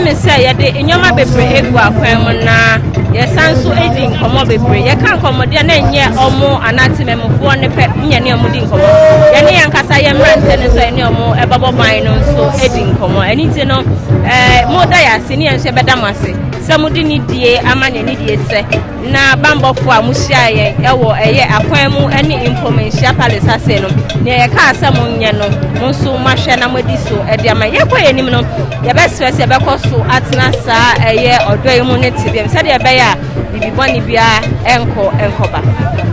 Ɛmi sɛ yɛde nneɛma bebree egu akwan mu na yɛsan nso edi nkɔmɔ bebree. Yɛka nkɔmɔdeɛ na ɛnyɛ ɔmo anaa temamufoɔ ne pɛ nyɛ ne ɔmo di nkɔmɔ. Yɛne yɛn ankasa yɛn mmeranteɛ no nso ɛne ɔmo ɛbɛbɔ ban no nso edi nkɔmɔ. Ɛno nti no mo da yɛ ase ne yɛn nso yɛbɛda mo ase sɛ mo de ne die ama ne ne die sɛ na bambɔfoɔ a mohyia yɛn ɛwɔ ɛyɛ akwan mu ɛne mpɔmanhyia palace ase no, nea yɛkaa sɛ monyɛ no, mo nso moahwɛ na moadi so ɛde ama. Yɛkɔ yɛn anim no, yɛbɛsrɛ sɛ yɛbɛkɔ so atena saa ɛyɛ ɔdɔ yi mu ne tebeam sɛdeɛ ɛbɛyɛ a biribi bɔne biara ɛnkɔ ɛnkɔba.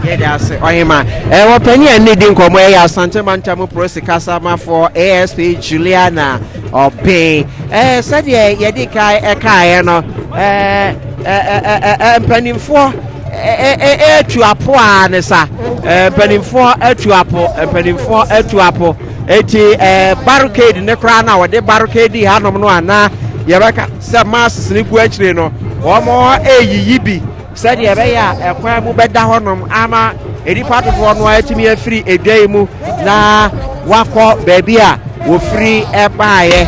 Yɛde ase ɔhema ɛwɔ panyin a ne di nkɔmɔ ɛyɛ Asante Mantam Polisi kasamafoɔ ASP Juliana Ɔbɛn. Sɛdeɛ yɛde ka ɛkaeɛ no, ɛɛ ɛɛ mpanimfoɔ ɛɛtu apo a ne sa mpanimfoɔ atu apo, mpanimfoɔ atu apo. Eti barricade ne koraa na wɔde barricade hanom no anaa yɛbɛka sɛ masks ne gu akyire no, wɔn ɛreyiyi bi sɛdeɛ ɛbɛyɛ a ɛkwan mu bɛda hɔnom ama nnipa dodoɔ no atumi afiri edwa yi mu na wakɔ baabi a wɔfiri ɛbaeɛ.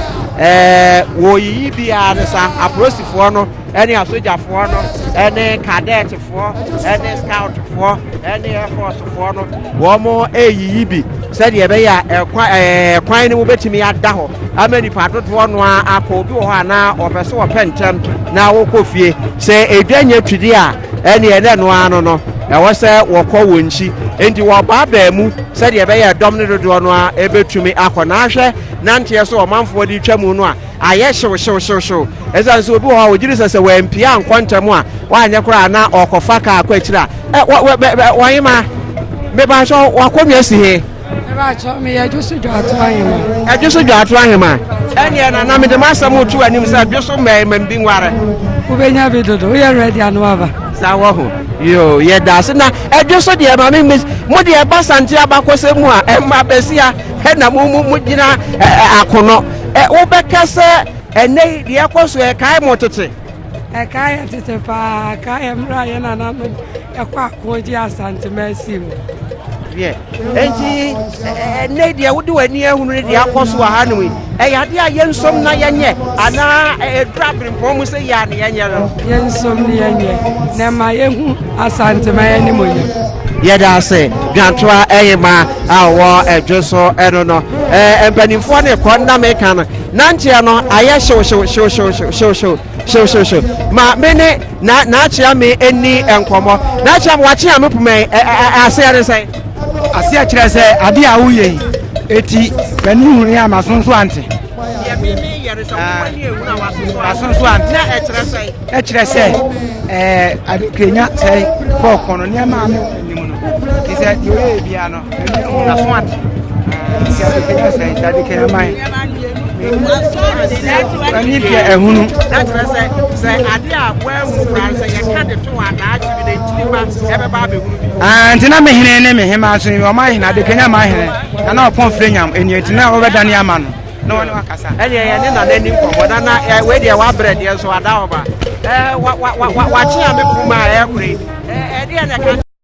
Wɔyiyi biara ne sa apolisifoɔ no ɛne asogyafoɔ no ɛne kadɛɛtefoɔ ɛne scoutfoɔ ɛne airforcefoɔ no, wɔn ɛreyiyi bi sɛdeɛ ɛbɛyɛ a ɛkwan kwan no mu bɛtumi ada hɔ ama nipa dodoɔ no a akɔ. Obi wɔ hɔ a na ɔpɛ sɛ ɔpɛ ntɛm na wɔkɔ fie sɛ edwa nyɛ twidi a ɛne ɛnɛ no ano no ɛwɔ sɛ wɔkɔ wɔn nkyi, nti wɔbaabaa mu sɛdeɛ ɛbɛyɛ ɛdɔm no dodoɔ no a ɛbɛtumi akɔ. Na ahwɛ nanteɛ so ɔmanfoɔ de twa mu no a ayɛ hyew hyew hyew hyew, ɛsiane sɛ obi wɔ hɔ a wɔgyere sɛ wɔampia nkɔ ntɛm a wɔanyɛ koraa na ɔkɔfa kaa akɔ akyire a ɛ wɔ wɔ wɔnyema mebakyɛ wakɔnwa si he. Mebakyɛ, meyɛ Dwo Dwato ahema. Ɛdwo so Dwato ahema, ɛneɛ nana mede m'asɛm woto anim sɛ dwo so mmarima bi nware. Wobɛnya bi dodo, woyɛ ready ano aba. Saa wɔ ho yo, yɛda ase. Na ɛdwo so deɛ, ma me mo deɛ ɛba Sante abakɔsɛ mu a ɛma bɛsia ɛna mo mo mo gyina akono ɛ wobɛka sɛ ɛnɛ yi deɛ ɛkɔ so ɛkae mo tete. Ɛkae yɛ tete paa, ɛkae yɛ mmerɛ a yɛ nananom ɛkɔ ako gye Asantema asi mu. Deɛ enti ɛnɛ deɛ wode w'ani ahunu ne deɛ akɔ so wɔ ha nom yi, ɛyɛ adeɛ a yɛnsom na yɛnyɛ anaa ɛduru aberempɔn mu sɛ yɛ a ne yɛnyɛ no? Yɛnsom ne yɛnyɛ na ɛma yɛhu Asantema yɛ animonyam. Yɛda ase, Dwantoa ɛyema a ɔwɔ ɛdwo so ɛno no. Mpanimfoɔ ne kɔ nna meka no nanteɛ no ayɛ hyew hyew hyew hyew hyew hyew hyew hyew hyew hyew. Ma me ne na n'akyea me ani nkɔmmɔ. N'akyea me wakyea me poma yi aseɛ ne sɛn? Aseɛ kyerɛ sɛ adeɛ a woyɛ yi eti m'ani hunu a m'aso nso ante. Deɛ me meyɛ no sɛ wowɔ ne ehunu a w'aso nso ante. M'aso nso ante. Na ɛkyerɛ sɛn? Ɛkyerɛ sɛ adekrenya sɛ kɔɔkɔ no nneɛma a mewɔ anim no te sɛ deɛ ɔyɛ biara no m'ani hunu n'aso ante. Nti adekrenya sɛ nti adekrenya man ani deɛ ɛhunu. Na kyerɛ sɛ adeɛ a woahunu koraa no sɛ yɛka de to a daakye bi na nkyiri ma ɛbɛba abɛhunu bi. Ah, nti na me hene ne me hema nso ɔma ahene adekrenya ma ahene na na ɔpɔn firi nyam ɛni nti na wɔbɛdane ama no na wɔne wakasa. Ɛdeɛ yɛne nana ni nkɔmmɔ. Nana, wei deɛ wabrɛ deɛ nso ada hɔ ma wakye a me poma a ɛkore ɛdeɛ na ɛka.